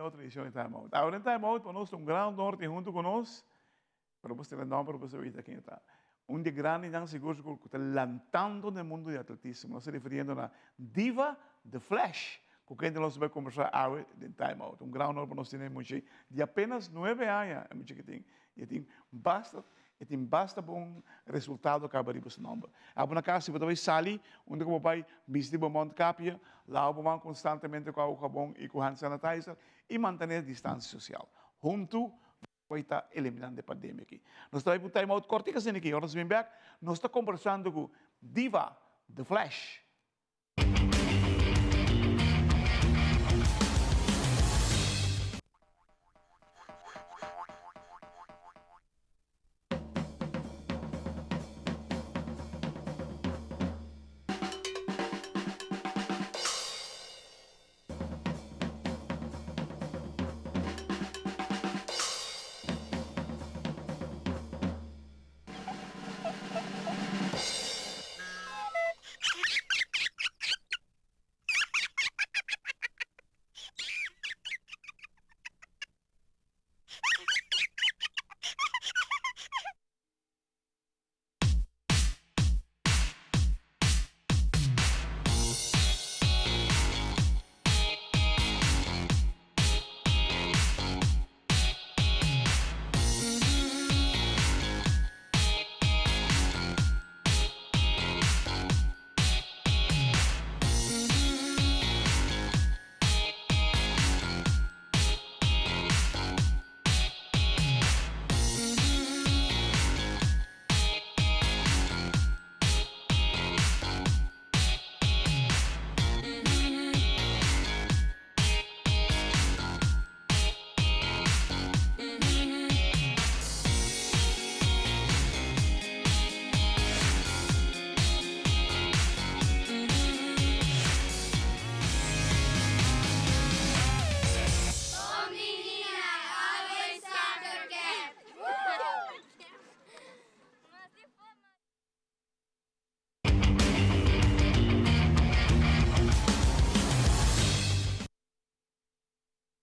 otro edicion di Time Out. Ahora den Time Out pa nos ta un gran honor tin hunto cu nos, pero bo stela nomber bo sa wita ken e ta. Un di e grandinan sigur sigur cu ta lantando den mundo di atletismo. Nos ta refiriendo na Diva The Flash, cu kende nos ta bay combersa awe den Time Out. Un gran honor pa nos tene muchi di apenas nuebe aña e muchi ki tin. Y e tin basta E tin basta bon resultado kaba riba su nomber. Abo na kas si bo ta bai sali, unda ku bo bai bisti bo mondkapje, lava bo man konstantemente ku awa habon i ku hand sanitizer i mantené distansia sosial. Huntu nos bai ta eliminando e pandemia aki. Nos ta bai pa un time out kòrtik asina aki. Ora nos bin bèk, nos ta kombersando ku Diva The Flash.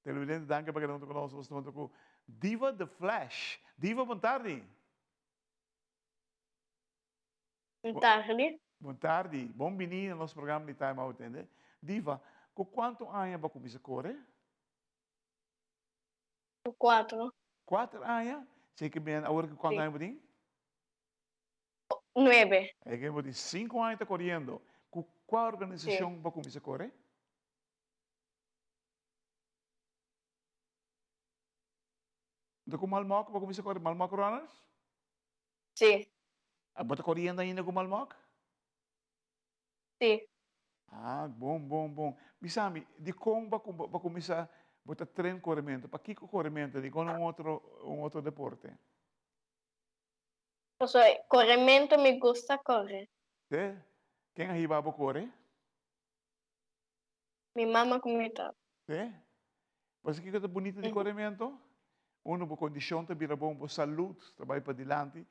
Televidente danki pa keda hunto ku nos. Nos ta hunto ku Diva The Flash. Diva bon tardi. Bon tardi. Bon tardi. Bon bini na nos programa di Time Out tende. Diva, ku kuantu aña bo a kuminsa kore? Ku kuatro. Kuater aña? Seki ben awor ku kuantu aña bo tin? Nuebe. Eke bo tin sinku aña ta koriendo. Ku kua organisashon bo a kuminsa kore? Nta ku Malmok bo a kuminsa kore? Malmok Runners? Si. Bo ta koriendo ainda ku Malmok? Si. Ah, bon, bon, bon. Bisa mi, dikon bo a kuminsa bo ta tren korementu? Pakiko korementu? Dikon no un otro, un otro deporte? Pasobra korementu mi gusta kore. Te? Ken a hiba bo kore? Mi mama ku mi tata. Te? Bo sa kiko ta bunita di korementu? Uno, bo kondishon ta bira bon, bo salud ta bai padilanti.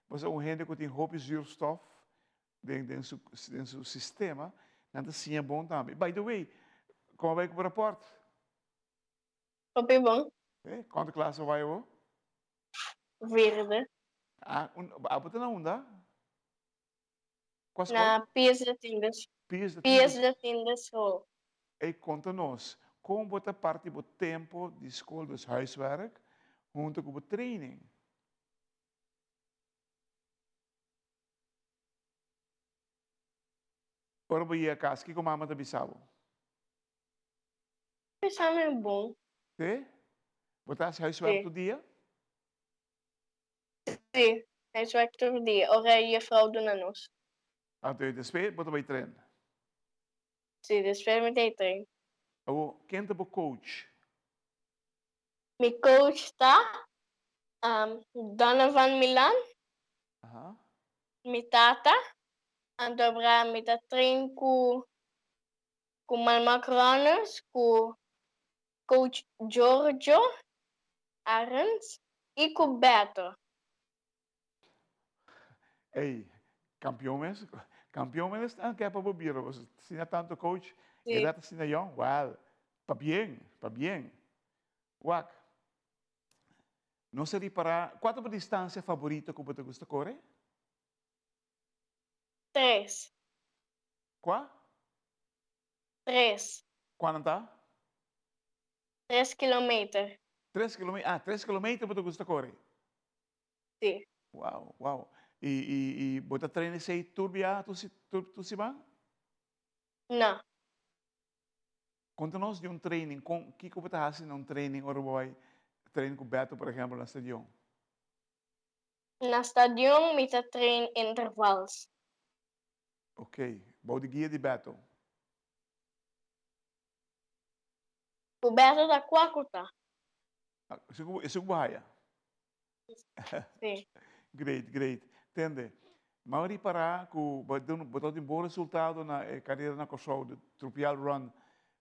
Bo sa un hende ku tin hopi zuurstof den den su den su sistema, nan ta siña bon tambe. By the way, komo a bai ku bo rapòrt? Hopi bon. Te? Kuantu klas bo bai awor? Vierde. Ah, un, abo ta na unda? Kua skol? Na Pies de Tiendes. Pies de Tiendes. Pies de Tiendes School. Ey, konta nos, kon bo ta parti bo tempo di skol, dus huiswerk, hunto ku bo training? Ora bo yega kas, kiko mama ta bisa bo? Bisa mi bon. Sí? Bo ta hasi huiswerk tur dia? Sí, huiswerk tur dia, ora e juffrouw duna nos. Anto despues bo ta bai tren? Sí, despues mi ta bai tren. Awor, ken ta bo coach? Mi coach ta Donovan Milan, mi tata, anto bra mi ta tren ku ku Malmak Runners, ku coach Giorgio Arends i ku Beto. Ey, campeon mes, campeon mes esnan ke pa bo bira, bo siña tanto coach, e dat asina yong, well, pabien, pabien. Wak. Nos a ripará, kua ta bo distansia faborito ku bo ta gusta kore? Tres. Kua? Tres. Kua nan ta? Tres kilometer. Tres kilometer, ah, tres kilometer bo ta gusta kore? Si. Wow, wow. I, i, i bo ta train esei tur bia, tur, tur, tur siman? No. Konta nos di un training, kon, kiko bo ta hasi na un training ora bo bai train ku Beto, por ehempel, na stadion? Na stadion mi ta train intervals. Ok, bou di guia di Beto. Ku Beto ta kua ku ta? Esei ku, esei ku bo haya? Sí. Great, great. Tende, m'a ripará ku bo bo ta tin bon resultado na e karera na Kòrsou, de Trupial Run,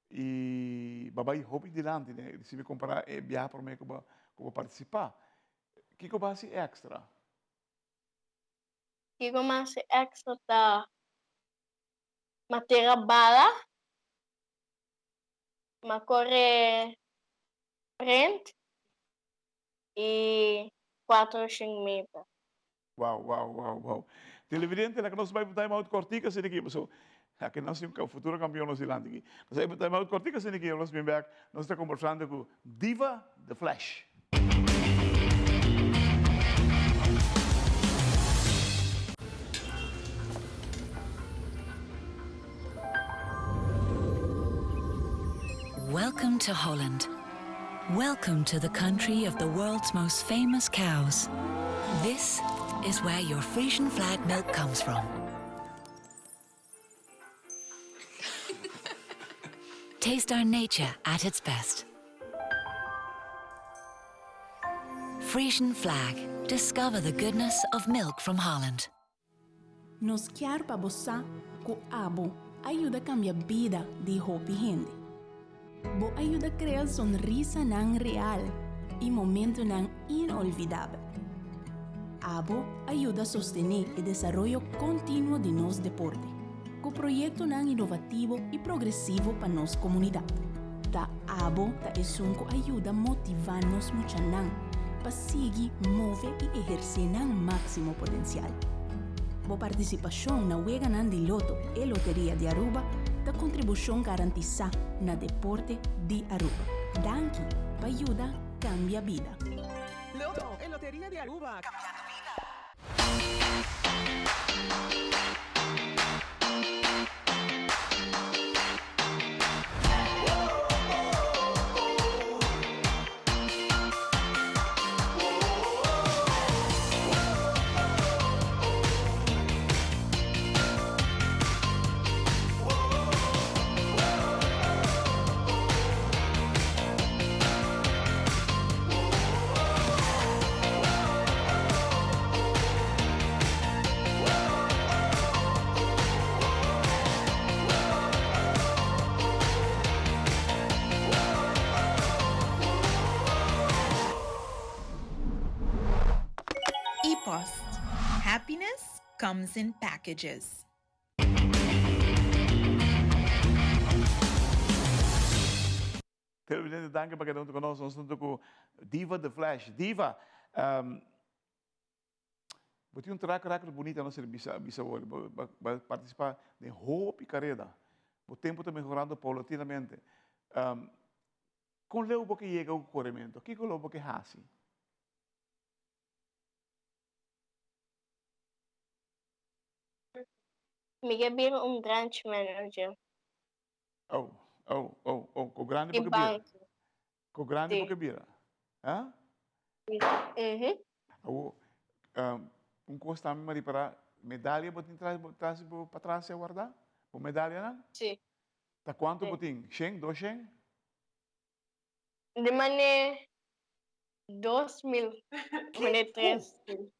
i bo a bai hopi dilanti, ne, si mi kompará e biaha promé ku bo ku bo partisipá. Kiko bo hasi èkstra? Kiko m'a hasi èkstra ta m'a tira bala, m'a kore sprint i 400 meter. Wow, wow, wow, wow. Televidente, laga nos bai pa time out kortico asina aki, paso aki nos tin un futuro campeon nos dilanti aki. Nos bai pa time out kortico asina aki, nos bin bek, nos ta kombersando ku Diva The Flash. Welcome to Holland. Welcome to the country of the world's most famous cows. This is where your Frisian flag milk comes from. Taste our nature at its best. Frisian flag. Discover the goodness of milk from Holland. Nos kier pa bo sa ku abo a yuda kambia bida di hopi hende. Bo a yuda krea sonrisanan real i momentunan inolvidabel. Abo a yuda sostené e desaroyo kontinuo di nos deporte, ku proyektonan inovativo i progresivo pa nos komunidat. Ta abo ta esun ku a yuda motivá nos muchanan pa sigui move i ehersé nan máksimo potensial. Bo partisipashon na Weganan di Loto e Loteria di Aruba ta kontribushon garantisá na deporte di Aruba. Danki pa yuda kambia bida. Loto e Loteria di Aruba, kambiando bida. E-post, Happiness comes in packages. Televidente danki pa keda hunto ku nos. Nos hunto ku Diva The Flash. Diva, um, bo tin un track record bunita nos bisa bisa awor. Bo bo participa den hopi kareda. Bo tempo ta mehorando paulatinamente. Um, kon leu bo ke yega ku koremento? Kiko lo bo ke hasi? Mi ke bira un branch manager. Oh, oh, oh, oh, ko grandi Di bo ke bira? banco. Ko grandi bo Sí. ke bira? Ha? Mhm. Awo, um, un kos tambe mi a ripará, medalia bo tin tras, tras bo patras ya wardá? Bo medalianan? Sí. Ta kuantu bo Sí. tin? Shen, dos shen? Di mane 2000, mane Kiko? 3000.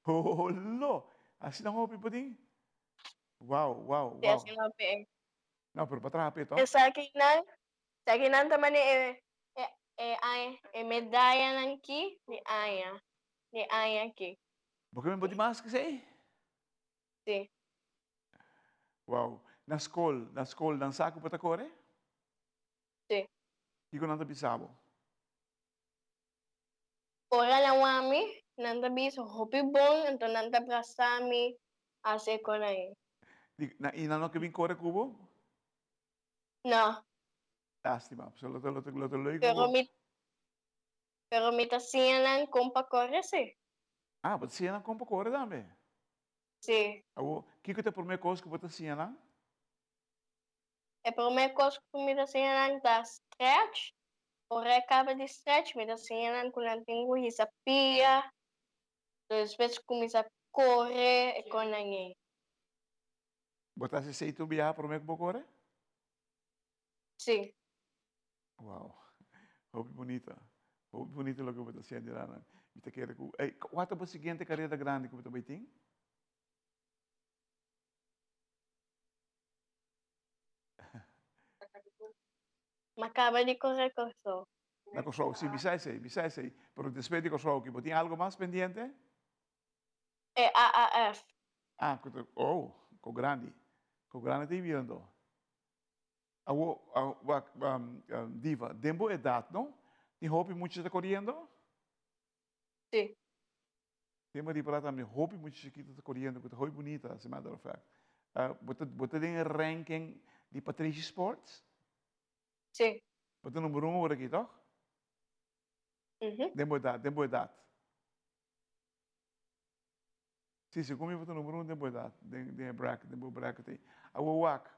Holo! Asina hopi bo tin? Wow, wow, Sí, wow. asina hopi e. No, pero pa traha p'e to. Esakinan, esakinan ta mane e e e aña, e medayanan ki di aña, di aña ki. Bo ke men bo tin mas ke esei? Sí. Wow. Na skol, na skol nan sa ku bo ta kore? Sí. Kiko nan ta bisa bo? Ora nan wak mi, nan ta bisa hopi bon, anto nan ta brasa mi hasi e kon ahi. Di, na, i nan no ke bin kore ku bo? No. Lástima, pasobra lo ta, lo ta, lo ta leuk Pero ku bo. mi, pero mi ta siña nan kon pa kore si. Ah, bo ta siña nan kon pa kore tambe? Si. Awor, kiko ta e promé kos ku bo ta siña nan? E promé kos ku mi ta siña nan ta stretch. Ora e kaba di stretch, mi ta siña nan ku nan tin ku hisa pia, despues kuminsá kore e konnan ei. Bo ta hasi esei tur biaha promé ku bo kore? Sí. Wow, hopi bunita. Hopi bunita loke bo ta hasiendo nan. Mi ta kere ku, ey, kua ta bo siguiente kareda grandi ku bo ta bai tin? Ma kaba di kore Kòrsou. Na Kòrsou, si, bisa esei, bisa esei. Pero despues di Kòrsou aki, bo tin algo mas pendiente? E AAF. Ah, ku ta, oh, ku grandi. Ku grandi ta bira anto. Awo, wak, Diva, den bo edat no, tin hopi mucha ta koriendo? Si. Tema di palabra tambe hopi mucha chikito ta coriendo cu ta hopi bunita as a matter of fact. Bo ta bo ta den e ranking di Patrishi Sports? Si. Bo ta number uno ora aki toch? Mhm. Den bo edad, den bo edad. Si, segun mi bo ta number uno den bo edad, den den e bracket, den bo bracket ei. Awor wak,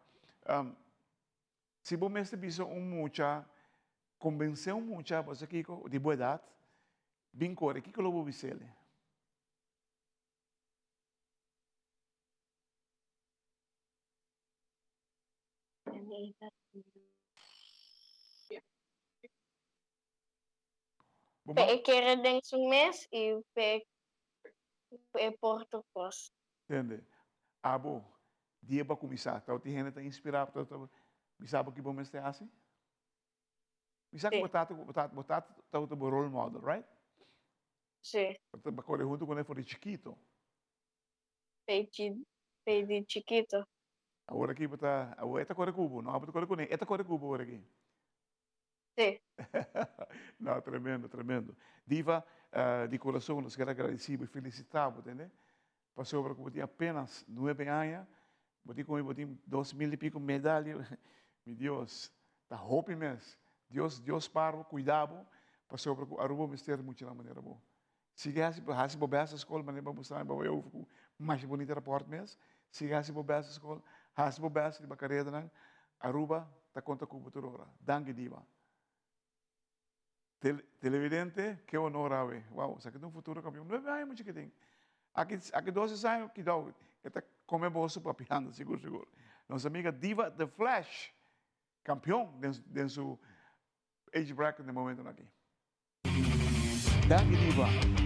Si bo mester bisa un mucha, konbensé un mucha, bo sa kiko, di bo edat, bin kore, kiko lo bo bis'el? P'e e kere den su mes i p'e e por tur kos. Tende, abo, dia bo a kuminsá, tau tin hende ta inspirá bo, ta bisa bo ki bo mester hasi? Mi sa ku bo tata, bo tata, bo tata tabata bo role model, right? Sí. Bo ta kore huntu kuné for di chikito. P'e di chikito. Awor aki bo ta, awor e ta kore ku bo, no abo ta kore kuné, e ta kore ku bo awor aki. Sí. No, tremendo, tremendo. Diva, di corazon nos kier a agradeci bo y felicita bo, tende? Pasobra cu bo tin apenas nuebe aña, bo tin como bo tin 2000 y pico medalia. Mi Dios, ta hopi mes. Dios, Dios spar bo, cuida bo, pasobra cu Aruba mester muchanan manera bo. Sigui haci, haci bo best na scol, manera bo a mustra mi, bo a over cu masha bunita rapport mes. Sigui haci bo best na scol, haci bo best riba careranan. Aruba ta conta cu bo tur ora. Danki Diva. Tele, televidente, ke honor awe. Wow, esaki ta un futuro campeon. Nuebe aña mucha kitin. Aki, aki doce aña, kidao, e ta come boso papiando, sigur, sigur. Nos amiga Diva The Flash, campeon den, den su age bracket den momentonan aki. Danki Diva.